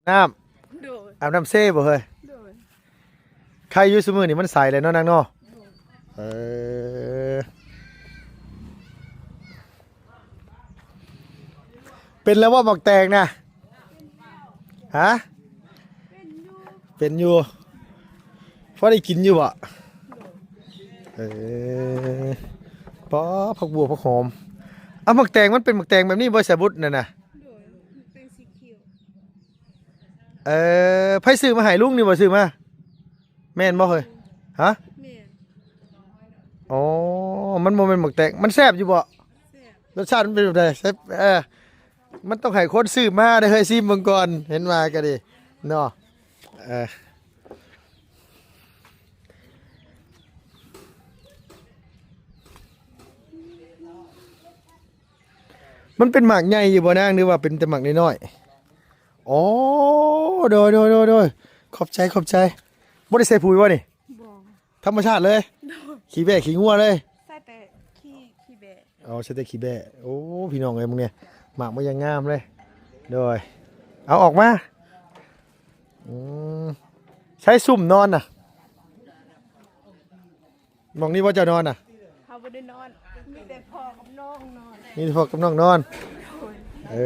ນ້ຳ ໂດຍ ອາບນ້ຳເຊບໍ່ເຮີ້ຍ? ໂດຍ ໄຄຢູ່ ຊຸມື້ນີ້ມັນໃສແລ້ວເນາະນາງເນາະ. ໂດຍ ເອີ ເປັນແລ້ວບໍ່ໝາກແຕງນະ? ຮະ? ເປັນຢູ່ ພໍໄດ້ກິນຢູ່ບໍ່? ເອີ ປໍ ຜັກບົວຜັກຫອມ. ເອົາ ໝາກແຕງມັນເປັນໝາກແຕງແບບນີ້ບໍ່ ສາບຸດນັ້ນນະ? ໂດຍ ແຕງສີຂຽວ. ເອີ ໃຜຊື້ມາໃຫ້? ລຸງນີ້ບໍ່ຊື້ມາ? ແມ່ນບໍ່ເຮີ້ຍ? ຮະ? ແມ່ນ. ອໍ ມັນບໍ່ແມ່ນໝາກແຕງ. ມັນແຊບຢູ່ບໍ່? ແຊບ. ລົດຊາດມັນເປັນແບບໃດ? ແຊບ. ເອີ ມັນຕ້ອງໃຫ້ຄົນຊື້ມາເດີເຮີ້ຍ ຊີມເບິ່ງກ່ອນ. ເຫັນວ່າກໍດີເນາະ. ເອີ ມັນເປັນໝາກໃຫຍ່ຢູ່ບໍ່ນາງ ຫຼືວ່າເປັນແຕ່ໝາກນ້ອຍໆ? ອໍ ໂດຍໆໆໆ ຂອບໃຈ ຂອບໃຈ. ບໍ່ໄດ້ໃສ່ປຸ໋ຍບໍ່ນີ້? ບໍ່. ທຳມະຊາດເລີຍ? ໂດຍ. ຂີ້ແບ້ຂີ້ງົວເລີຍ? ໃສ່ແຕ່ຂີ້ ຂີ້ແບ້. ອໍ ໃສ່ແຕ່ຂີ້ແບ້. ໂອ້ ພີ່ນ້ອງເອີຍ ມຶງນີ້ ໝາກມັນຢ່າງງາມເລີຍ. ໂດຍ ເອົາອອກມາ. ອືມ ໃຊ້ຊຸມນອນນະ? ໝ່ອງນີ້ບໍ່ເຈົ້ານອນນະ? ເຮົາບໍ່ໄດ້ນອນ ມີແຕ່ພໍ່ກັບນ້ອງນອນ. ມີແຕ່ພໍ່ກັບນ້ອງນອນ. ໂດຍ. ເອີ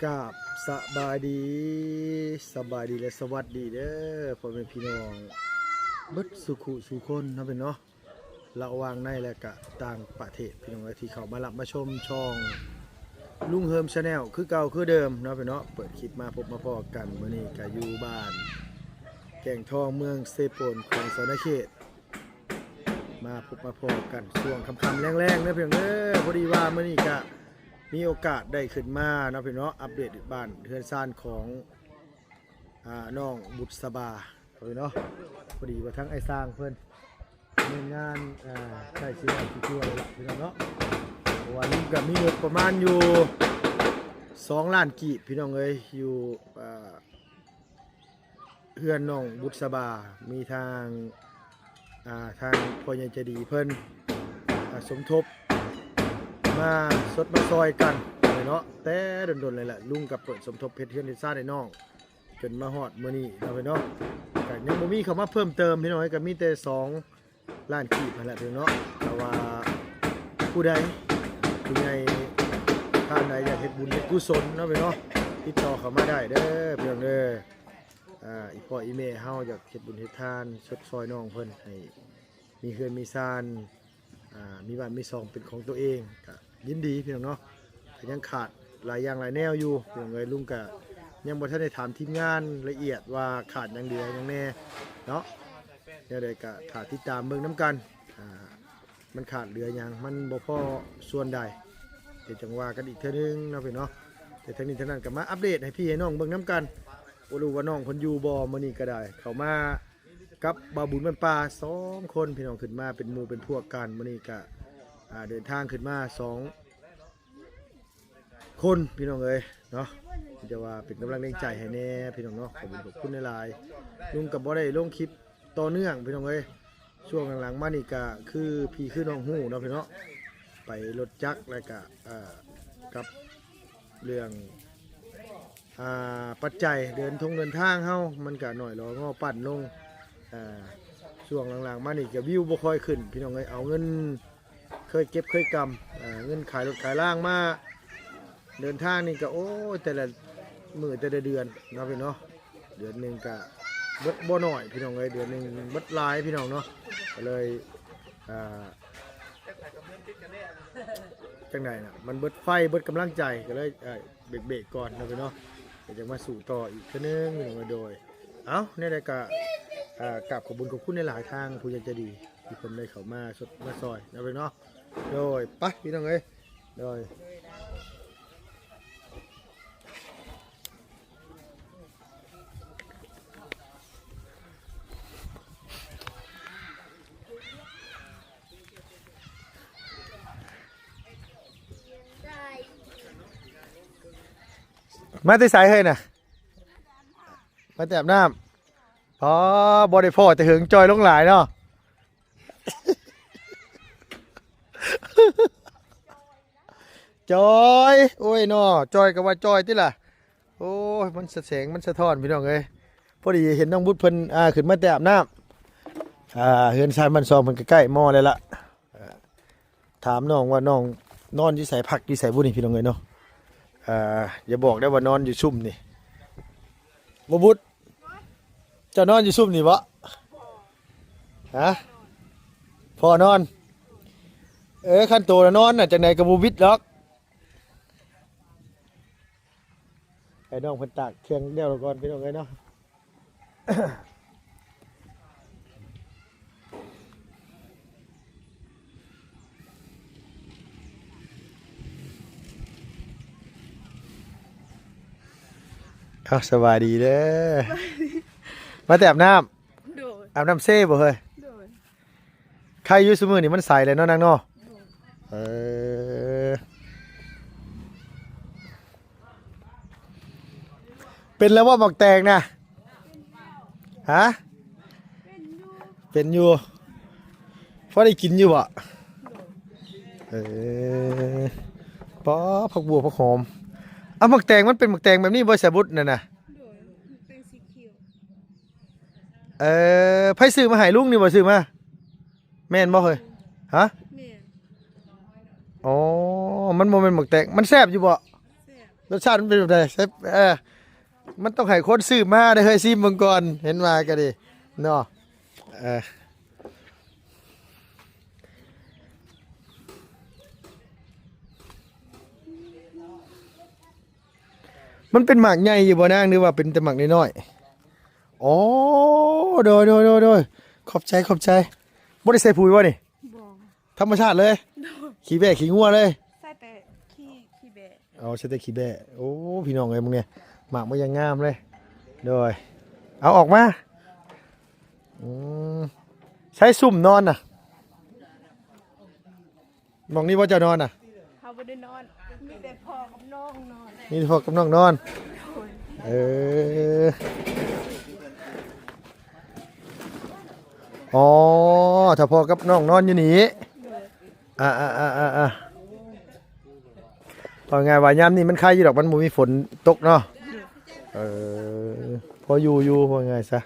ກາບສະບາຍດີ ສະບາຍດີ ແລະ ສະຫວັດດີເດີ ພໍ່ແມ່ພີ່ນ້ອງເບິດສູ່ຄູ່ສູ່ຄົນເນາະ ເປັນເນາະ. ລະຫວ່າງໃນ ແລະ ກະຕ່າງປະເທດ ພີ່ນ້ອງເອີຍ ທີ່ເຂົ້າມາຮັບມາຊົມຊ່ອງລຸງເຮີມ Channel ຄືເກົ່າຄືເດີມເນາະ ພີ່ນ້ອງເນາະ. ເປີດຄລິບມາພົບມາພໍ້ກັນ ມື້ນີ້ກະຢູ່ບ້ານແກ້ງທອງ ເມືອງເຊໂປນ ແຂວງສະຫວັນນະເຂດ ມາພົບມາພໍ້ກັນຊ່ວງຄ່ຳໆແລງໆເດີ ພີ່ນ້ອງເດີ. ພໍດີວ່າມື້ນີ້ກະມີໂອກາດໄດ້ຂຶ້ນມາເນາະ ພີ່ນ້ອງເນາະ ອັບເດດບ້ານເຮືອນຊານຂອງ ອ່າ ນ້ອງບຸດສະບາ ເອີ ເນາະ. ພໍດີວ່າທາງອ້າຍຊ່າງເພິ່ນມີງານ ເອີ ໃກ້ຊິແລ້ວຊິຈົວແລ້ວລະ ພີ່ນ້ອງເນາະ. ເພາະວ່າລຸງກະມີງົບປະມານຢູ່ສອງລ້ານກີບ ພີ່ນ້ອງເອີຍ ຢູ່ ເອີ ເຮືອນນ້ອງບຸດສະບາ ມີທາງ ອ່າ ທາງພໍ່ໃຫຍ່ໃຈດີເພິ່ນ ອ່າ ສົມທົບມາຊົດມາຊ່ອຍກັນເນາະ ແຕ່ດົນໆແລ້ວແຫຼະ. ລຸງກະເປີດສົມທົບເຮັດເຮືອນເຮັດຊານໃຫ້ນ້ອງ ຈົນມາຮອດມື້ນີ້ເນາະ ເພິ່ນເນາະ ກະຍັງບໍ່ມີເຂົ້າມາເພີ່ມເຕີມ ພີ່ນ້ອງເອີຍ ກະມີແຕ່ສອງລ້ານກີບຫັ້ນແຫຼະ ພີ່ນ້ອງເນາະ. ຖ້າວ່າຜູ້ໃດ ຜູ້ໃຫຍ່ທ່ານໃດຢາກເຮັດບຸນເຮັດກຸສົນເນາະ ເພິ່ນເນາະ ຕິດຕໍ່ເຂົ້າມາໄດ້ເດີ ພີ່ນ້ອງເດີ. ອ່າ ອີ່ພໍ່ອີ່ແມ່ເຮົາຢາກເຮັດບຸນເຮັດທານຊົດຊ່ອຍນ້ອງເພິ່ນ ໃຫ້ມີເຮືອນມີຊານ ອ່າ ມີບ້ານມີຊ່ອງເປັນຂອງຕົວເອງ ກະຍິນດີ ພີ່ນ້ອງເນາະ. ກະຍັງຂາດຫຼາຍຢ່າງຫຼາຍແນວຢູ່ ພີ່ນ້ອງເອີຍ. ລຸງກະຍັງບໍ່ທັນໄດ້ຖາມທີມງານລະອຽດວ່າຂາດຫຍັງເຫຼືອຫຍັງແດ່ເນາະ. ແນວໃດກະຖ້າຕິດຕາມເບິ່ງນຳກັນ ອ່າ ມັນຂາດເຫຼືອຫຍັງ ມັນບໍ່ພໍສ່ວນໃດ ດຽວຈັ່ງວ່າກັນອີກເທື່ອໜຶ່ງເນາະ ພີ່ນ້ອງເນາະ. ແຕ່ທັງນີ້ທັງນັ້ນກະມາອັບເດດໃຫ້ພີ່ໃຫ້ນ້ອງເບິ່ງນຳກັນ ບໍ່ຮູ້ວ່ານ້ອງເພິ່ນຢູ່ບໍ່. ມື້ນີ້ກະໄດ້ເຂົ້າມາກັບບ່າວບຸນບ້ານປ່າສອງຄົນ ພີ່ນ້ອງ ຂຶ້ນມາເປັນໝູ່ເປັນພວກກັນ. ມື້ນີ້ກະ ອ່າ ເດີນທາງຂຶ້ນມາສອງຄົນ ພີ່ນ້ອງເອີຍເນາະ. ຈະວ່າເປັນກຳລັງແຮງໃຈໃຫ້ແດ່ ພີ່ນ້ອງເນາະ. ຂອບຄຸນ ຂອບຄຸນຫຼາຍໆ. ລຸງກະບໍ່ໄດ້ລົງຄລິບຕໍ່ເນື່ອງ ພີ່ນ້ອງເອີຍ. ຊ່ວງຫຼັງໆມານີ້ກະຄືພີ່ຄືນ້ອງຮູ້ເນາະ ພີ່ນ້ອງເນາະ ໄປລົດຈັກ ແລ້ວກະ ເອີ ກັບເລື່ອງ ອ່າ ປັດໄຈເດີນທົງເດີນທາງເຮົາ ມັນກະໜ້ອຍລໍງໍປັ່ນລົງ. ອ່າ ຊ່ວງຫຼັງໆມານີ້ກະວິວບໍ່ຄ່ອຍຂຶ້ນ ພີ່ນ້ອງເອີຍ. ເອົາເງິນ ເຄີຍເກັບເຄີຍກຳ ເອີ ເງິນຂາຍລົດຂາຍລາງມາ ເດີນທາງນີ້ກະ ໂອ້ຍ ແຕ່ລະມື້ແຕ່ລະເດືອນເນາະ ພີ່ນ້ອງເນາະ. ເດືອນໜຶ່ງກະເບິດບໍ່ໜ້ອຍ ພີ່ນ້ອງເອີຍ ເດືອນໜຶ່ງເບິດຫຼາຍ ພີ່ນ້ອງເນາະ. ກະເລີຍ ອ່າ ຈັ່ງໃດນະ ມັນເບິດໄຟເບິດກຳລັງໃຈ ກະເລີຍ ເອີ ເບຣກໆກ່ອນເນາະ ພີ່ນ້ອງເນາະ. ກະຈະມາສູ້ຕໍ່ອີກເທື່ອໜຶ່ງ ພີ່ນ້ອງເອີຍ. ໂດຍ ເອົ້າ ແນວໃດກະ ເອີ ກາບຂອບບຸນຂອບຄຸນຫຼາຍໆ ທາງຜູ້ໃຫຍ່ໃຈດີ ທີ່ເພິ່ນໄດ້ເຂົ້າມາຊົດມາຊ່ອຍເນາະ ພີ່ນ້ອງເນາະ. ໂດຍ ໄປ ພີ່ນ້ອງເອີຍ ໂດຍ. ມາແຕ່ໃສເຮີ້ຍນະ? ມາແຕ່ອາບນ້ຳ. ອໍ ບໍ່ໄດ້ພໍ້ແຕ່ເຫິງ ຈ່ອຍລົງຫຼາຍເນາະ. ຈ່ອຍ ໂອ້ຍເນາະ ຈ່ອຍກໍວ່າຈ່ອຍຕິລະ. ໂອ້ຍ ມັນສະແສງ ມັນສະທ້ອນ ພີ່ນ້ອງເອີຍ. ພໍດີເຫັນນ້ອງບຸດເພິ່ນ ອ່າ ຂຶ້ນມາແຕ່ອາບນ້ຳ. ອ່າ ເຮືອນຊານບ້ານຊ່ອງເພິ່ນກໍໃກ້ໝໍ້ແລ້ວລະ. ອ່າ ຖາມນ້ອງວ່ານ້ອງນອນຢູ່ໃສ ພັກຢູ່ໃສບຸນີ້ ພີ່ນ້ອງເອີຍເນາະ. ອ່າ ຢ່າບອກໄດ້ວ່ານອນຢູ່ຊຸມນີ້ ບໍ່ບຸດ. ເຈົ້ານອນຢູ່ຊຸມນີ້ບໍ່? ຮະ? ພໍ່ນອນ. ເອີ ຄັນໂຕນະນອນນະ ຈັ່ງໃດກໍບໍ່ບິດດອກ. ໃຫ້ນ້ອງເພິ່ນຕາກເຄື່ອງແລ້ວກ່ອນ ພີ່ນ້ອງເອີຍເນາະ. ເອົາ ສະບາຍດີເດີ. ສະບາຍດີ. ມາແຕ່ອາບນ້ຳ? ໂດຍ. ອາບນ້ຳເຊບໍ່ເຮີ້ຍ? ໂດຍ. ໄຄຢູ່ ຊຸມື້ນີ້ມັນໃສແລ້ວເນາະນາງເນາະ. ໂດຍ. ເອີ ເປັນແລ້ວບໍ່ໝາກແຕງນະ? ຮະ? ເປັນຢູ່ ເປັນຢູ່. ພໍໄດ້ກິນຢູ່ບໍ່? ເອີ ປໍ ຜັກບົວ ຜັກຫອມ. ເອົາ ໝາກແຕງມັນເປັນໝາກແຕງແບບນີ້ບໍ່ ສາບຸດນັ້ນນະ? ໂດຍ ໝາກແຕງສີຂຽວ. ເອີ ໃຜຊື້ມາໃຫ້? ລຸງນີ້ບໍ່ຊື້ມາ? ແມ່ນບໍ່ເຮີ້ຍ? ຮະ? ແມ່ນ. ອໍ ມັນບໍ່ແມ່ນໝາກແຕງ. ມັນແຊບຢູ່ບໍ່? ແຊບ. ລົດຊາດມັນເປັນແບບໃດ? ແຊບ. ເອີ ມັນຕ້ອງໃຫ້ຄົນຊື້ມາເດີເຮີ້ຍ ຊີມເບິ່ງກ່ອນ. ເຫັນວ່າກໍດີເນາະ. ເອີ ມັນເປັນໝາກໃຫຍ່ຢູ່ບໍ່ນາງ ຫຼືວ່າເປັນແຕ່ໝາກນ້ອຍໆ? ອໍ ໂດຍໆໆ ຂອບໃຈ ຂອບໃຈ. ບໍ່ໄດ້ໃສ່ປຸ໋ຍບໍ່ນີ້? ບໍ່. ທຳມະຊາດເລີຍ? ໂດຍ. ຂີ້ແບ້ຂີ້ງົວເລີຍ? ໃສ່ແຕ່ຂີ້ ຂີ້ແບ້. ເອົາ ໃສ່ແຕ່ຂີ້ແບ້. ໂອ້ ພີ່ນ້ອງເອີຍ ມຶງນີ້ ໝາກມັນຢ່າງງາມເລີຍ. ໂດຍ. ເອົາອອກມາ. ອືມ ໃສຊຸມນອນນະ? ໝ່ອງນີ້ບໍ່ເຈົ້ານອນນະ? ເຮົາບໍ່ໄດ້ນອນ ມີແຕ່ພໍ່ກັບນ້ອງນອນ. ມີແຕ່ພໍ່ກັບນ້ອງນອນ. ໂດຍ. ເອີ ອໍ ຖ້າພໍ່ກັບນ້ອງນອນຢູ່ນີ້. ໂດຍ. ອາໆໆໆ ເວົ້າງ່າຍວ່າຍາມນີ້ມັນໄຄຢູ່ດອກ ມັນບໍ່ມີຝົນຕົກເນາະ. ໂດຍ. ເອີ ພໍຢູ່ຢູ່ ເວົ້າງ່າຍຊະ.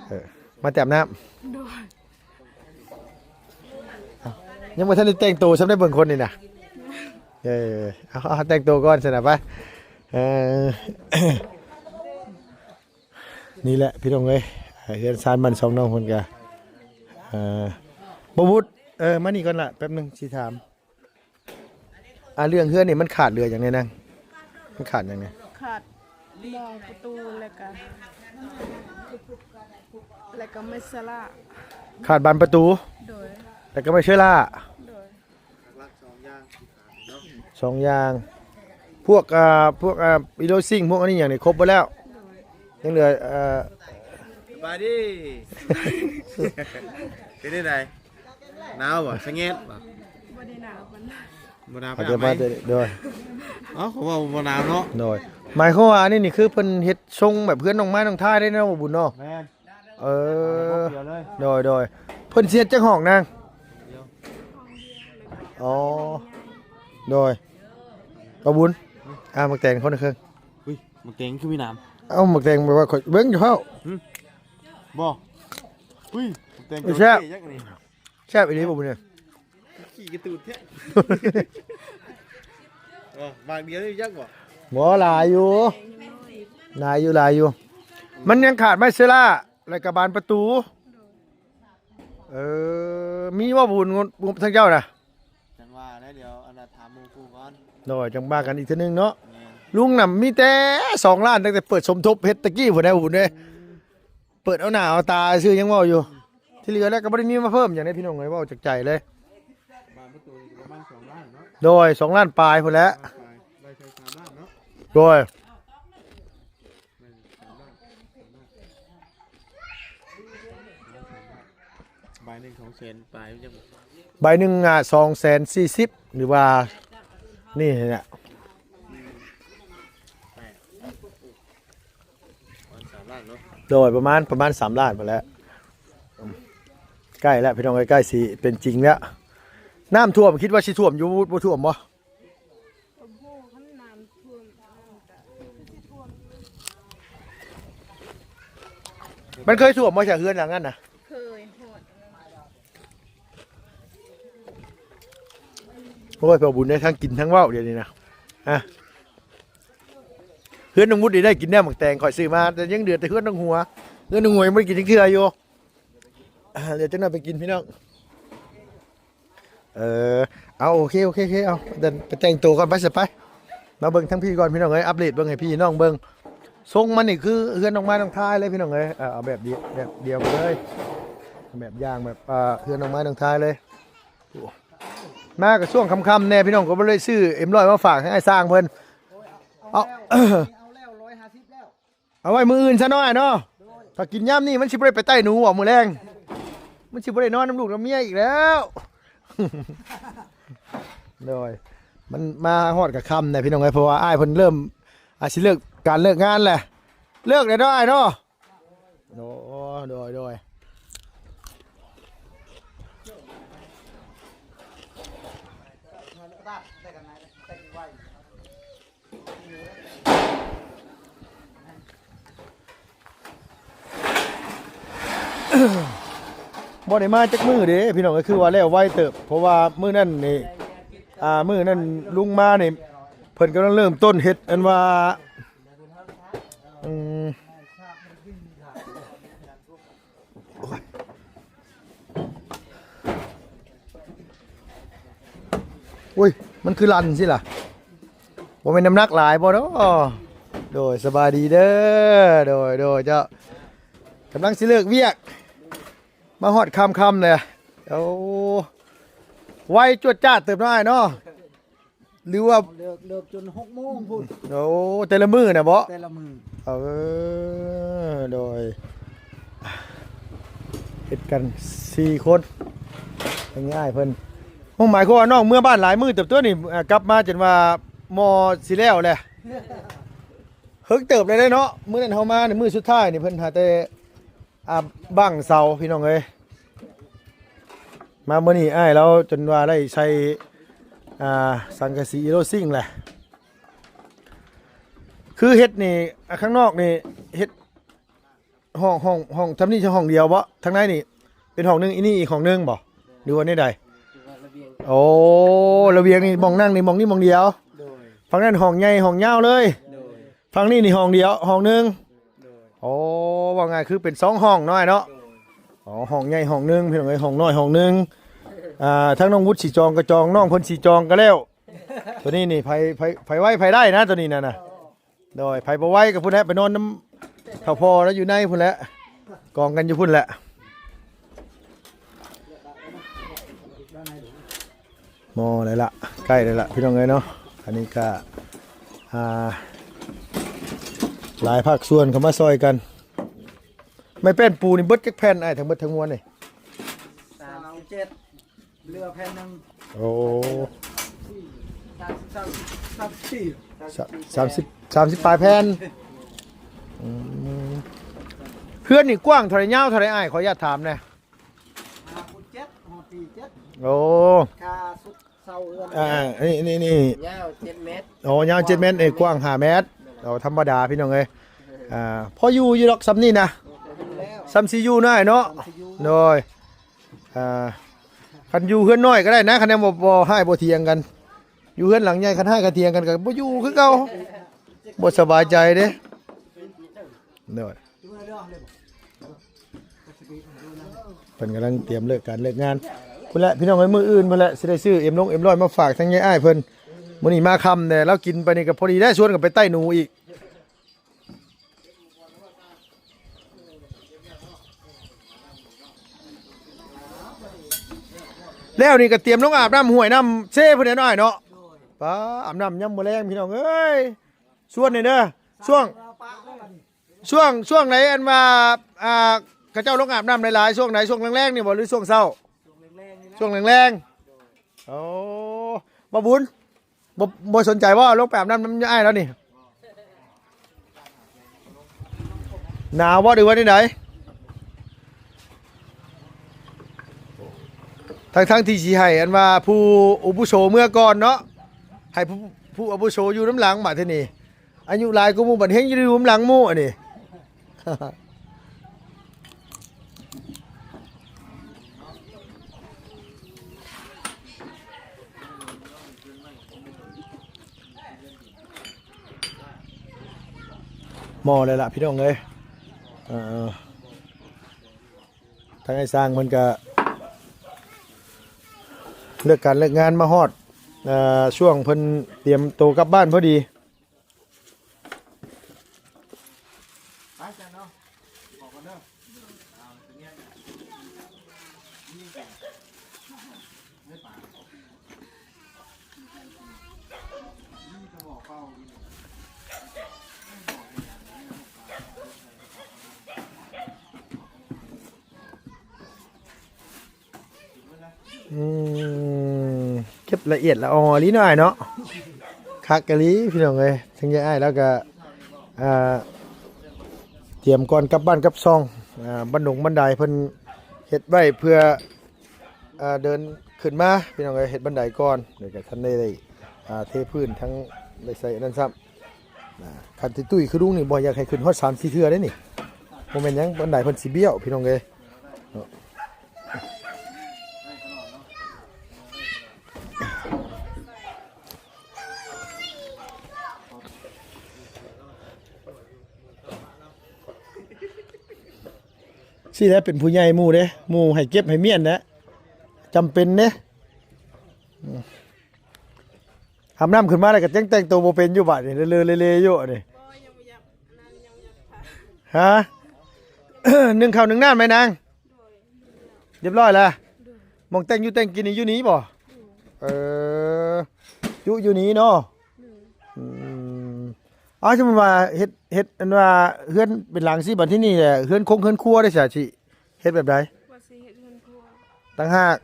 ເອີ ມາແຕ່ອາບນ້ຳ. ໂດຍ. ເອົ້າ ຍັງບໍ່ທັນໄດ້ແຕ່ງໂຕຊ້ຳໄດ໋ ເບິ່ງຄົນນີ້ນະ. ເອີ ເອົາ ເອົາ ແຕ່ງໂຕກ່ອນຊັ້ນນະ ໄປ. ເອີ ນີ້ແຫຼະພີ່ນ້ອງເອີຍ ເຮືອນຊານບ້ານຊ່ອງນ້ອງເພິ່ນກະ ເອີ ບໍ່ວຸດ. ເອີ ມານີ້ກ່ອນລະ ແປັບໜຶ່ງ ຊິຖາມ. ອ່າ ເລື່ອງເຮືອນນີ້ມັນຂາດເຫຼືອຫຍັງແດ່ນາງ? ມັນຂາດຫຍັງແດ່? ຂາດບານປະຕູ ແລ້ວກະ ແລ້ວກະໄມ້ເຊລາ. ຂາດບານປະຕູ. ໂດຍ. ແລ້ວກະໄມ້ເຊລາ. ໂດຍ. ສອງຢ່າງ ພວກ ອ່າ ພວກ ອ່າ ວິນໂດຊິງ ພວກອັນນີ້ຫຍັງນີ້ຄົບເບິດແລ້ວ. ໂດຍ. ຍັງເຫຼືອ ອ່າ ສະບາຍດີ. ເປັນຈັ່ງໃດ? ໜາວບໍ່? ສະແງດບໍ່? ບໍ່ໄດ້ໜາວປານໃດ. ບໍ່ໜາວປານໃດ. ໂດຍ. ເອົ້າ ເຂົາເວົ້າບໍ່ໜາວເນາະ. ໂດຍ. ໝາຍຄວາມວ່າອັນນີ້ນີ້ຄືເພິ່ນເຮັດຊົງແບບເຮືອນນ້ອງໄມ້ນ້ອງທ້າຍໄດ້ເນາະ ບໍ່ບຸນເນາະ. ແມ່ນ. ເອີ ໂດຍໆ ເພິ່ນຊິເຮັດຈັກຫ້ອງນາງ? ອໍ ໂດຍ. ປາບຸນ ອ່າ ໝາກແຕງຄົນລະເຄິ່ງ. ອຸ້ຍ ໝາກແຕງຄືມີໜາມ. ເອົ້າ ໝາກແຕງແບບວ່າຂ້ອຍເບິ່ງຢູ່ເຮົາ. ບໍ່. ອຸ້ຍ ໝາກແຕງ ແຊບ ແຊບອີ່ຫຼີບໍ່ບຸນນີ້? ຂີ້ກະຕູດແທ້. ເອີ ໝາກດຽວນີ້ຈັກບໍ່? ບໍ່ ຫຼາຍຢູ່ ຫຼາຍຢູ່ ຫຼາຍຢູ່. ມັນຍັງຂາດໄມ້ເຊລາ ແລ້ວກະບານປະຕູ. ເອີ ມີບໍ່ບຸນງົບທາງເຈົ້ານະ? ຈັ່ງວ່າແຫຼະ ດຽວອັນນ່າຖາມໝູ່ຄູ່ກ່ອນ. ໂດຍ ຈັ່ງວ່າກັນອີກເທື່ອໜຶ່ງເນາະ. ແມ່ນ. ລຸງນະມີແຕ່ສອງລ້ານ ຕັ້ງແຕ່ເປີດສົມທົບເຮັດຕະກີ້ພຸ້ນແຫຼະບຸນເດ້. ອືມ. ເປີດເອົາໜ້າເອົາຕາຊື່ ຍັງເວົ້າຢູ່. ອືມ. ທີ່ເຫຼືອແລ້ວກໍບໍ່ໄດ້ມີມາເພີ່ມຫຍັງເດ້ພີ່ນ້ອງເອີຍ ເວົ້າຈາກໃຈເລີຍ. ບານປະຕູນີ້ກໍປະມານສອງລ້ານເນາະ. ໂດຍ ສອງລ້ານປາຍພຸ້ນແຫຼະ. ສອງລ້ານປາຍ ໄລ່ໃສ່ສາມລ້ານເນາະ. ໂດຍ. ໃບໜຶ່ງສອງແສນປາຍ ໃບໜຶ່ງ ອ່າ ສອງແສນສີ່ສິບ ຫຼືວ່າ ນີ້ແຫຼະ. ໂດຍ ປະມານ ປະມານສາມລ້ານພຸ້ນແຫຼະ ໃກ້ແລ້ວພີ່ນ້ອງເອີຍ ໃກ້ຊິເປັນຈິງແລ້ວ. ນ້ຳຖ້ວມ ຄິດວ່າຊິຖ້ວມຢູ່ ບໍ່ຖ້ວມບໍ່? ມັນເຄີຍຖ້ວມບໍ່ ຈາກເຮືອນຫຼັງນັ້ນນະ? ເຄີຍ ຮອດ ໂອ້ຍ ພໍ່ບຸນໄດ້ທັງກິນທັງເວົ້າດຽວນີ້ນະ. ອ່ະ ເຮືອນນ້ອງວຸດນີ້ໄດ້ກິນແນວໝາກແຕງ ຂ້ອຍຊື້ມາ ແຕ່ຍັງເຫຼືອແຕ່ເຮືອນນ້ອງຫົວ ເຮືອນນ້ອງຫົວຍັງບໍ່ໄດ້ກິນຈັກເທື່ອຢູ່. ອ່າ ດຽວຈັກໜ້ອຍໄປກິນພີ່ນ້ອງ. ເອີ ເອົາ ໂອເຄ ໂອເຄ ໂອເຄ ເອົາ ດຽວໄປແຕ່ງໂຕກ່ອນ ໄປຊະ ໄປ ມາເບິ່ງທາງພີ້ກ່ອນພີ່ນ້ອງເອີຍ ອັບເດດເບິ່ງໃຫ້ພີ່ນ້ອງເບິ່ງ. ຊົງມັນນີ້ຄືເຮືອນນ້ອງໄມ້ນ້ອງທາຍເລີຍພີ່ນ້ອງເອີຍ ເອີ ເອົາແບບດຽວ ແບບດຽວກັນເລີຍ ແບບຢ່າງແບບ ເອີ ເຮືອນນ້ອງໄມ້ນ້ອງທາຍເລີຍ. ໂອ້ ມາກໍຊ່ວງຄ່ຳໆແດ່ພີ່ນ້ອງ ກໍບໍ່ໄດ້ຊື້ເອັມຮ້ອຍມາຝາກທາງອ້າຍຊ່າງເພິ່ນ. ເອົາ ເອົາແລ້ວ ຮ້ອຍຫ້າສິບແລ້ວ. ເອົາໄວ້ມື້ອື່ນຊະເນາະອ້າຍເນາະ. ໂດຍ ຖ້າກິນຍາມນີ້ມັນຊິບໍ່ໄດ້ໄປໄຕ້ໜູບໍ່ມື້ແລງ ມັນຊິບໍ່ໄດ້ນອນນຳລູກນຳເມຍອີກແລ້ວ. ໂດຍ ມັນມາຮອດກໍຄ່ຳແລ້ວພີ່ນ້ອງເອີຍ ເພາະວ່າອ້າຍເພິ່ນເລີ່ມ ອາ ຊິເລີກການເລີກງານແຫຼະ ເລີກແລ້ວເນາະອ້າຍເນາະ. ໂອ້ ໂດຍ ໂດຍ. ບໍ່ໄດ້ມາຈັກມື້ເດ້ພີ່ນ້ອງເອີຍ ຄືວ່າແລ້ວໄວເຕີບ ເພາະວ່າມື້ນັ້ນນີ້ ອ່າ ມື້ນັ້ນລຸງມານີ້ ເພິ່ນກຳລັງເລີ່ມຕົ້ນເຮັດ ອັນວ່າ ອືມ ໂອ້ຍ ມັນຄືລັນຊີ້ລະ ບໍ່ແມ່ນນ້ຳໜັກຫຼາຍບໍ່ເນາະ? ໂດຍ ສະບາຍດີເດີ ໂດຍ ໂດຍ ເຈົ້າ ກຳລັງຊິເລີກວຽກ ມາຮອດຄ່ຳໆແລ້ວ. ໂອ້ ໄວຈວດຈາດເຕີບເນາະອ້າຍເນາະ. ຫຼືວ່າ ເລີກ ເລີກຈົນຫົກໂມງພຸ້ນ. ໂອ້ ແຕ່ລະມື້ນະເບາະ? ແຕ່ລະມື້. ເອີ ໂດຍ ເຮັດກັນສີ່ຄົນ ທາງອ້າຍເພິ່ນ. ໂອ້ ໝາຍຄວາມວ່ານ້ອງເມືອບ້ານຫຼາຍມື້ເຕີບຕົວນີ້ ອ່າ ກັບມາຈົນວ່າໝໍ້ຊິແລ້ວແຫຼະ. ເຫິງເຕີບແລ້ວເດ້ເນາະ ມື້ນັ້ນເຮົາມານີ້ ມື້ສຸດທ້າຍນີ້ເພິ່ນຫາແຕ່ ອ່າ ບັ້ງເສົາພີ່ນ້ອງເອີຍ. ມາມື້ນີ້ອ້າຍລາວຈົນວ່າໄດ້ໃສ່ ອ່າ ສັງກະສີໂລຊິງແຫຼະ. ຄືເຮັດນີ້ ອ່າ ຂ້າງນອກນີ້ເຮັດຫ້ອງ ຫ້ອງ ຫ້ອງ ທາງນີ້ຫ້ອງດຽວເບາະ? ທາງໃນນີ້ເປັນຫ້ອງໜຶ່ງ ອີນີ້ອີກຫ້ອງໜຶ່ງເບາະ ຫຼືວ່າແນວໃດ? ໂອ້ ລະວຽງນີ້ ໝ່ອງນັ່ງນີ້ ໝ່ອງນີ້ໝ່ອງດຽວ. ໂດຍ. ຝັ່ງນັ້ນຫ້ອງໃຫຍ່ ຫ້ອງຍາວເລີຍ. ໂດຍ. ຝັ່ງນີ້ນີ້ຫ້ອງດຽວ ຫ້ອງໜຶ່ງ. ໂດຍ. ໂອ້ ເວົ້າງ່າຍຄືເປັນສອງຫ້ອງເນາະອ້າຍເນາະ. ໂດຍ. ອໍ ຫ້ອງໃຫຍ່ຫ້ອງໜຶ່ງ ພີ່ນ້ອງເອີຍ ຫ້ອງນ້ອຍຫ້ອງໜຶ່ງ. ອ່າ ທາງນ້ອງວຸດຊິຈອງກໍຈອງ ນ້ອງເພິ່ນຊິຈອງກໍແລ້ວ. ໂຕນີ້ນີ້ ໃຜ ໃຜ ໃຜໄວໃຜໄດ້ນະ ໂຕນີ້ນະ ນະ. ໂດຍ. ໃຜບໍ່ໄວກໍພຸ້ນແຫຼະ ໄປນອນນຳເຖົ້າພໍ່ລາວຢູ່ໃນພຸ້ນແຫຼະ ກອງກັນຢູ່ພຸ້ນແຫຼະ. ໝໍ້ແລ້ວລະ ໃກ້ແລ້ວລະ ພີ່ນ້ອງເອີຍເນາະ. ອັນນີ້ກະ ອ່າ ຫຼາຍພາກສ່ວນເຂົ້າມາຊ່ອຍກັນ. ໄມ້ແປ້ນປູນີ້ເບິດຈັກແຜ່ນອ້າຍ ທັງເບິດທັງມວນນີ້? ສາມສິບເຈັດ ເຫຼືອແຜ່ນໜຶ່ງ. ໂອ້ ສາມສິບ ສາມສິບ ສາມສິບ ສາມສິບປາຍແຜ່ນ. ອືມ ເຮືອນນີ້ກວ້າງເທົ່າໃດ ຍາວເທົ່າໃດອ້າຍ ຂໍອະນຸຍາດຖາມແດ່? ຫ້າ ເຈັດ ຫ້ອງທີ່ເຈັດ. ໂອ້ ຄ່າສຸດເຊົາເຮືອນ. ອ່າ ນີ້ ນີ້ ນີ້ ຍາວເຈັດແມັດ. ໂອ້ ຍາວເຈັດແມັດ ເອີ ກວ້າງຫ້າແມັດ. ໂອ້ ທຳມະດາພີ່ນ້ອງເອີຍ. ອ່າ ພໍຢູ່ຢູ່ດອກສ່ຳນີ້ນະ ສ່ຳຊິຢູ່ນະອ້າຍເນາະ. ໂດຍ. ອ່າ ຄັນຢູ່ເຮືອນນ້ອຍກໍໄດ້ນະ ຄັນຍັງບໍ່ ບໍ່ຮ້າຍບໍ່ຖຽງກັນ. ຢູ່ເຮືອນຫຼັງໃຫຍ່ ຄັນຮ້າຍຄັນຖຽງກັນກໍບໍ່ຢູ່ຄືເກົ່າ ບໍ່ສະບາຍໃຈເດ້. ໂດຍ. ເພິ່ນກຳລັງຕຽມເລີກການເລີກງານພຸ້ນແຫຼະ ພີ່ນ້ອງເອີຍ. ມື້ອື່ນພຸ້ນແຫຼະ ຊິໄດ້ຊື້ເອັມລົງເອັມຮ້ອຍມາຝາກທາງຍາຍອ້າຍເພິ່ນ. ມື້ນີ້ມາຄ່ຳແດ່ ລາວກິນໄປນີ້ກໍພໍດີໄດ້ ຊວນກັນໄປໄຕ້ໜູອີກ. ແລ້ວນີ້ກໍຕຽມລົງອາບນ້ຳຫ້ວຍນ້ຳເຊພຸ້ນແຫຼະເນາະອ້າຍເນາະ. ປ້າ ອາບນ້ຳຍາມມື້ແລງ ພີ່ນ້ອງເອີຍ. ຊວນນີ້ເດີ ຊ່ວງ ຊ່ວງ ຊ່ວງໃດອັນວ່າ ອ່າ ເຂົາເຈົ້າລົງອາບນ້ຳຫຼາຍໆ ຊ່ວງໃດ? ຊ່ວງແລງໆນີ້ບໍ່ ຫຼືຊ່ວງເຊົ້າ? ຊ່ວງແລງໆ. ໂອ້ ບ່າວບຸນ ບໍ່ ບໍ່ສົນໃຈບໍ່ ລົງໄປອາບນ້ຳນຳອ້າຍລາວນີ້? ໜາວບໍ່ ຫຼືວ່າແນວໃດ? ທັງໆທີ່ຊິໃຫ້ອັນວ່າຜູ້ອາວຸໂສເມືອກ່ອນເນາະ ໃຫ້ຜູ້ ຜູ້ອາວຸໂສຢູ່ນຳຫຼັງ ບາດທີນີ້ອາຍຸຫຼາຍກວ່າໝູ່ ບັດແຮ່ງຢູ່ນຳຫຼັງໝູ່ ອັນນີ້. ໝໍ້ແລ້ວລະພີ່ນ້ອງເອີຍ. ເອີ ທາງອ້າຍຊ່າງເພິ່ນກະເລີກການເລີກງານມາຮອດ ເອີ ຊ່ວງເພິ່ນຕຽມໂຕກັບບ້ານພໍດີ. ໄປຊັ້ນເນາະ ອອກກ່ອນເດີ. ອືມ ເກັບລະອຽດລະອໍອີ່ຫຼີເນາະອ້າຍເນາະ. ຄັກອີ່ຫຼີພີ່ນ້ອງເອີຍ. ທາງຍາຍອ້າຍລາວກະ ອ່າ ຕຽມກ່ອນກັບບ້ານກັບຊ່ອງ ອ່າ ບັນດົງບັນໄດເພິ່ນເຮັດໄວ້ເພື່ອ ອ່າ ເດີນຂຶ້ນມາພີ່ນ້ອງເອີຍ. ເຮັດບັນໄດກ່ອນ ແລ້ວກະທັນໄດ້ ອ່າ ເທພື້ນ ທັງໄດ້ໃສ່ອັນນັ້ນຊ້ຳ. ອ່າ ຄັນຊິຕຸ້ຍຄືລຸງນີ້ ບໍ່ຢາກໃຫ້ຂຶ້ນຮອດສາມສີ່ເທື່ອເດ້ນີ້. ບໍ່ແມ່ນຫຍັງ ບັນໄດເພິ່ນຊິບ້ຽວພີ່ນ້ອງເອີຍເນາະ. ຊີ້ແຫຼະ ເປັນຜູ້ໃຫຍ່ໝູ່ເດ້ ໝູ່ໃຫ້ເກັບໃຫ້ມ້ຽນແຫຼະ ຈຳເປັນເດ້. ອາບນ້ຳຂຶ້ນມາແລ້ວກໍຍັງແຕ່ງໂຕບໍ່ເປັນຢູ່ບາດນີ້ ເລີໆເລໆຢູ່ນີ້. ບໍ່ ຍັງບໍ່ຢາກນັ້ນ ຍັງບໍ່ຢາກຖາມ. ຮະ? ໜຶ້ງເຂົ້າໜຶ້ງນ້ຳໄໝນາງ? ໂດຍ ຮຽບຮ້ອຍແລ້ວ. ໂດຍ ໝ່ອງແຕ່ງຢູ່ແຕ່ງກິນນີ້ຢູ່ນີ້ບໍ່? ໂດຍ ເອີ ຢູ່ ຢູ່ນີ້ເນາະ. ໂດຍ ອືມ ເອົາ ສົມມຸດວ່າເຮັດ ເຮັດອັນວ່າເຮືອນເປັນຫຼັງຊີ້ ບັດທີນີ້ແຫຼະ ເຮືອນຄົງເຮືອນຄົວເດ້ ສະ ຊິເຮັດແບບໃດ? ວ່າຊິເຮັດເຮືອນຄົວຕ່າງຫາກ.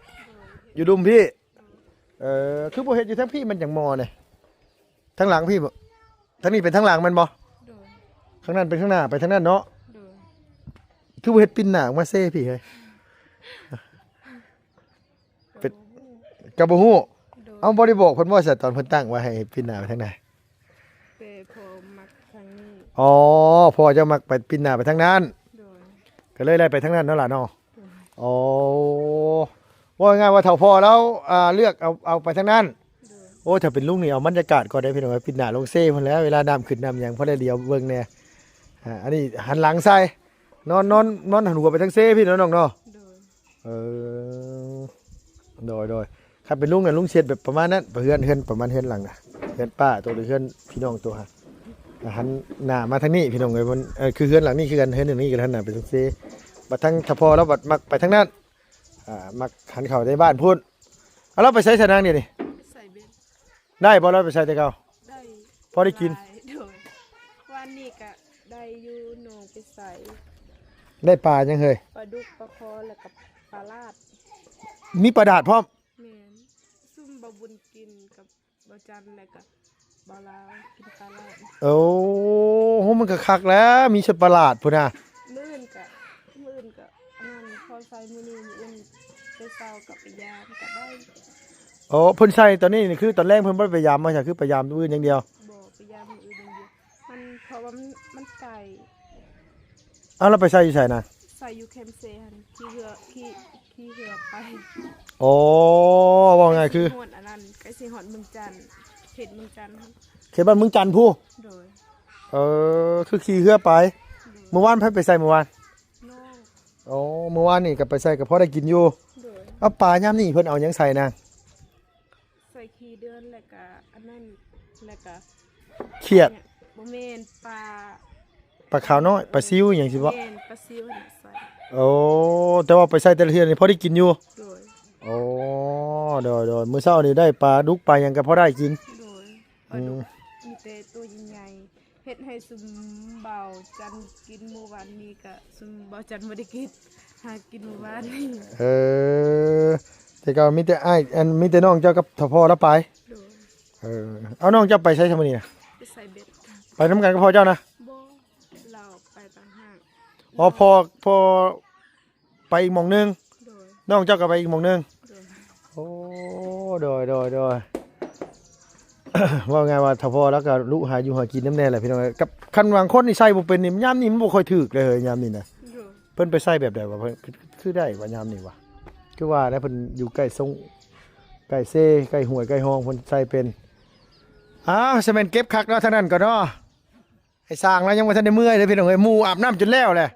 ໂດຍ ຢູ່ດຸມພີ້. ເອີ ຄືບໍ່ເຮັດຢູ່ທາງພີ້ ມັນຈັ່ງໝໍ່ນີ້ ທາງຫຼັງພີ້ບໍ? ທາງນີ້ເປັນທາງຫຼັງແມ່ນບໍ່? ໂດຍ ທາງນັ້ນເປັນທາງໜ້າ ໄປທາງນັ້ນເນາະ. ໂດຍ ຄືບໍ່ເຮັດປິ່ນໜ້າອອກມາເຊພີ້ເຮີ້ຍ? ເປັນ ກໍບໍ່ຮູ້. ໂດຍ ເອົ້າ ບໍ່ໄດ້ບອກເພິ່ນບໍ່ຊະ ຕອນເພິ່ນຕັ້ງໄວ້ໃຫ້ປິ່ນໜ້າໄປທາງໃດ? ແຕ່ພໍ່ມັກທາງນີ້. ອໍ ພໍ່ເຈົ້າມັກໄປປິ່ນໜ້າໄປທາງນັ້ນ. ໂດຍ ກໍເລີຍໄດ້ໄປທາງນັ້ນເນາະຫຼານເນາະ. ໂດຍ ອໍ ເວົ້າງ່າຍໆວ່າເຖົ້າພໍ່ລາວ ອ່າ ເລືອກເອົາ ເອົາໄປທາງນັ້ນ. ໂດຍ ໂອ້ ຖ້າເປັນລຸງນີ້ເອົາບັນຍາກາດກ່ອນເດ້ພີ່ນ້ອງເອີຍ ປິ່ນໜ້າລົງເຊພຸ້ນແຫຼະ ເວລານ້ຳຂຶ້ນນ້ຳຫຍັງ ພໍໄດ້ຫຼຽວເບິ່ງແດ່. ອ່າ ອັນນີ້ຫັນຫຼັງໃສ່ ນອນ ນອນ ນອນຫັນຫົວໄປທາງເຊພີ້ເນາະນ້ອງເນາະ. ໂດຍ ເອີ ໂດຍໆ ຄັນເປັນລຸງນະ ລຸງຊິເຮັດແບບປະມານນັ້ນ ເຮືອນ ເຮືອນປະມານເຮືອນຫຼັງນະ ເຮືອນປ້າໂຕ ຫຼືເຮືອນພີ່ນ້ອງໂຕ ຫະ ຫັນໜ້າມາທາງນີ້ພີ່ນ້ອງເອີຍ. ມັນ ເອີ ຄືເຮືອນຫຼັງນີ້ຄືກັນ ເຮືອນຫຼັງນີ້ກໍຫັນໜ້າໄປທາງເຊ ບັດທາງຖ້າພໍ່ລາວບັດມັກໄປທາງນັ້ນ. ອ່າ ມັກຫັນເຂົ້າໃນບ້ານພຸ້ນ. ເອົາ ລາວໄປໃສຊະນາງດຽວນີ້? ໄປໃສ່ເບັດ. ໄດ້ບໍ່ ລາວໄປໃສ່ແຕ່ເກົ່າ? ໄດ້ ພໍໄດ້ກິນ. ໂດຍ ວານນີ້ກະໄດ້ຢູ່ ນ້ອງໄປໃສ່ ໄດ້ປາຫຍັງເຮີ້ຍ? ປາດຸກ ປາຄໍ ແລ້ວກະປາລາດ. ມີປາດາດພ້ອມ? ແມ່ນ ຊຸມບ່າວບຸນກິນກັບບ່າວຈັນ ແລ້ວກະບ່າວລາວກິນປາລາດ. ໂອ້ໂຫ ມັນກະຄັກແລ້ວ ມີຊຸດປາລາດພຸ້ນນະ. ມື້ອື່ນກະ ມື້ອື່ນກະ ອັນນັ້ນ ພໍໃສ່ມື້ນີ້ ມື້ອື່ນໄປເຊົ້າກັບໄປຍາມກະໄດ້. ໂອ້ ເພິ່ນໃສ່ຕອນນີ້ນີ້ ຄືຕອນແລງເພິ່ນບໍ່ໄດ້ໄປຍາມບໍ່ຊະ ຄືໄປຍາມມື້ອື່ນຢ່າງດຽວ? ບໍ່ ໄປຍາມມື້ອື່ນຢ່າງດຽວ ມັນ ເພາະວ່າມັນ ມັນໄກ. ເອົາ ແລ້ວໄປໃສ່ຢູ່ໃສນະ? ໃສ່ຢູ່ແຄມເຊຫັ້ນ ຂີ່ເຮືອ ຂີ່ ຂີ່ເຮືອໄປ. ອໍ ເວົ້າງ່າຍຄື ໃກ້ຊິຮອດອັນນັ້ນ ໃກ້ຊິຮອດເມືອງຈັນ ເຂດເມືອງຈັນຫັ້ນ ເຂດບ້ານເມືອງຈັນພຸ້ນ. ໂດຍ ເອີ ຄືຂີ່ເຮືອໄປ. ໂດຍ ມື້ວານໃຜໄປໃສ່ມື້ວານ? ນ້ອງ. ອໍ ມື້ວານນີ້ກໍໄປໃສ່ກໍພໍໄດ້ກິນຢູ່. ໂດຍ ເອົາ ປາຍາມນີ້ເພິ່ນເອົາຫຍັງໃສ່ນະ? ໃສ່ຂີ້ເດືອນ ແລ້ວກະອັນນັ້ນ ແລ້ວກະຂຽດ. ບໍ່ແມ່ນ ປາ ປາຂາວນ້ອຍ ປາຊິວຫຍັງຊີ້ບໍ? ແມ່ນ ປາຊິວຫັ້ນໃສ່. ໂອ້ ແຕ່ວ່າໄປໃສ່ແຕ່ລະເທື່ອນີ້ພໍໄດ້ກິນຢູ່. ໂດຍ ໂອ້ ໂດຍໆ ມື້ເຊົ້ານີ້ໄດ້ປາດຸກປາຫຍັງກໍພໍໄດ້ກິນ. ໂດຍ ອືມ ປາດຸກມີແຕ່ໂຕໃຫຍ່ໆ ເຮັດໃຫ້ຊຸມບ່າວຈັນກິນມື້ວານນີ້ ກະຊຸມບ່າວຈັນບໍ່ໄດ້ກິນ ຫາກິນມື້ວານນີ້. ເອີ ແຕ່ກໍມີແຕ່ອ້າຍ ອັນ ມີແຕ່ນ້ອງເຈົ້າກັບເຖົ້າພໍ່ລາວໄປ. ໂດຍ ເອີ ເອົາ ນ້ອງເຈົ້າໄປໃສຊະມື້ນີ້ນະ? ໄປໃສ່ເບັດ. ໄປນຳກັນກັບພໍ່ເຈົ້ານະ? ບໍ່ ລາວໄປຕ່າງຫາກ. ອໍ ພໍ່ ພໍ່ໄປອີກໝ່ອງໜຶ່ງ ໂດຍ ນ້ອງເຈົ້າກໍໄປອີກໝ່ອງໜຶ່ງ ໂດຍ ໂອ້ ໂດຍ ໂດຍ ໂດຍ ເວົ້າງ່າຍວ່າຖ້າພໍ່ລາວກໍລຸຫາຢູ່ຫາກິນນຳແດ່ແຫຼະພີ່ນ້ອງເອີຍ ກັບຄັນບາງຄົນນີ້ໃສ່ບໍ່ເປັນນີ້ ຍາມນີ້ມັນບໍ່ຄ່ອຍຖືກເລີຍເຮີ້ຍ ຍາມນີ້ນະ ໂດຍ ເພິ່ນໄປໃສ່ແບບໃດວະ ເພິ່ນ ຄື ຄືໄດ້ວະຍາມນີ້ວະ ຄືວ່າແຫຼະ ເພິ່ນຢູ່ໃກ້ຊົງ ໃກ້ເຊ ໃກ້ຫ້ວຍ ໃກ້ຮ່ອງ ເພິ່ນໃສ່ເປັນ ອ້າວ ສະແມ່ນເກັບຄັກເນາະ ທາງນັ້ນກໍເນາະ ໄອ້ຊ່າງລາວຍັງບໍ່ທັນໄດ້ເມືອເດ້ພີ່ນ້ອງເອີຍ ໝູ່ອາບນ້ຳຈົນແລ້ວແຫຼະ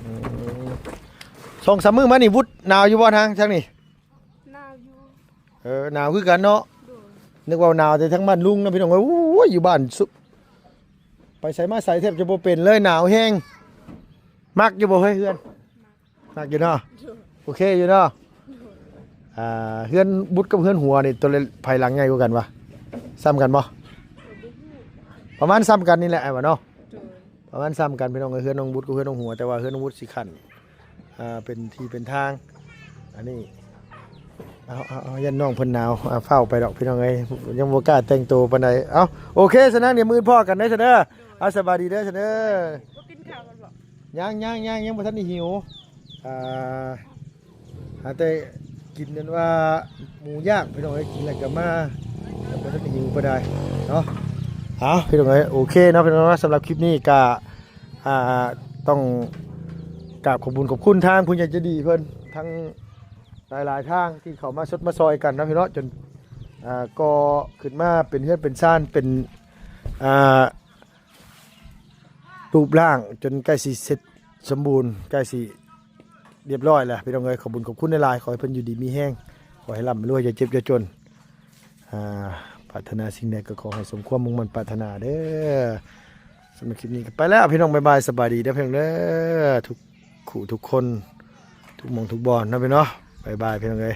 ອືມ ສອງສາມມື້ມານີ້ ວຸດໜາວຢູ່ບໍ່ທາງ ທາງນີ້? ໜາວຢູ່ ເອີ ໜາວຄືກັນເນາະ ໂດຍ ນຶກວ່າໜາວແຕ່ທາງບ້ານລຸງນະພີ່ນ້ອງເອີຍ ໂອ້ຍ ຢູ່ບ້ານສຸ ໄປໃສມາໃສແທບຈະບໍ່ເປັນເລີຍ ໜາວແຮງ ມັກຢູ່ບໍ່ເຮີ້ຍເຮືອນ? ມັກຢູ່ເນາະ ໂດຍ ໂອເຄຢູ່ເນາະ ໂດຍ ອ່າ ເຮືອນບຸດກັບເຮືອນຫົວນີ້ ຕົວໃຜຫຼັງໃຫຍ່ກວ່າກັນວະ? ສ່ຳກັນບໍ່? ກໍບໍ່ຮູ້ ປະມານສ່ຳກັນນີ້ແຫຼະ ອ້າຍວ່າເນາະ ໂດຍ ປະມານສ່ຳກັນພີ່ນ້ອງເອີຍ ເຮືອນນ້ອງບຸດກັບເຮືອນນ້ອງຫົວ ແຕ່ວ່າເຮືອນນ້ອງບຸດຊິຂັ້ນ ອ່າ ເປັນທີ່ເປັນທາງ ອັນນີ້ ເອົາ ເອົາ ເອົາ ຢ້ານນ້ອງເພິ່ນໜາວ ອ່າ ຟ້າວໄປດອກພີ່ນ້ອງເອີຍ ຍັງບໍ່ກ້າແຕ່ງໂຕປານໃດ ເອົາ ໂອເຄ ສະນັ້ນ ດຽວມື້ອື່ນພໍ້ກັນເດີ ຊະເດີ ເອົາ ສະບາຍດີເດີ ຊະເດີ ບໍ່ກິນເຂົ້າກັນບໍ່? ຍັງ ຍັງ ຍັງ ຍັງບໍ່ທັນໄດ້ຫິວ ອ່າ ຫາແຕ່ກິນນັ້ນວ່າໝູຍ່າງ ພີ່ນ້ອງເອີຍ ກິນແລ້ວກໍມາ ຍັງບໍ່ທັນໄດ້ຫິວປານໃດເນາະ ເອົາ ພີ່ນ້ອງເອີຍ ໂອເຄເນາະ ພີ່ນ້ອງເນາະ ສຳລັບຄລິບນີ້ກໍ ອ່າ ຕ້ອງກາບຂອບບຸນຂອບຄຸນທາງຜູ້ໃຫຍ່ໃຈດີເພິ່ນ ທັງຫຼາຍໆທາງທີ່ເຂົ້າມາຊົດມາຊ່ອຍກັນເນາະ ພີ່ນ້ອງເນາະ ຈົນ ອ່າ ກໍ່ຂຶ້ນມາເປັນເຮືອນເປັນຊານ ເປັນ ອ່າ ຮູບຮ່າງຈົນໃກ້ຊິເສັດສົມບູນ ໃກ້ຊິຮຽບຮ້ອຍແລ້ວ ພີ່ນ້ອງເອີຍ ຂອບບຸນຂອບຄຸນຫຼາຍໆ ຂໍໃຫ້ເພິ່ນຢູ່ດີມີແຮງ ຂໍໃຫ້ລ່ຳໃຫ້ລວຍ ຢ່າເຈັບຢ່າຈົນ ອ່າ ປາດຖະໜາສິ່ງໃດກໍຂໍໃຫ້ສົມຄວາມມຸ່ງໝັ້ນປາດຖະໜາເດີ ສຳລັບຄລິບນີ້ກໍໄປແລ້ວ ພີ່ນ້ອງ ບາຍບາຍ ສະບາຍດີເດີ ພີ່ນ້ອງເດີ ທຸກຄູ່ທຸກຄົນ ທຸກໝ່ອງທຸກບ່ອນເນາະ ພີ່ນ້ອງເນາະ ບາຍບາຍ ພີ່ນ້ອງເອີຍ.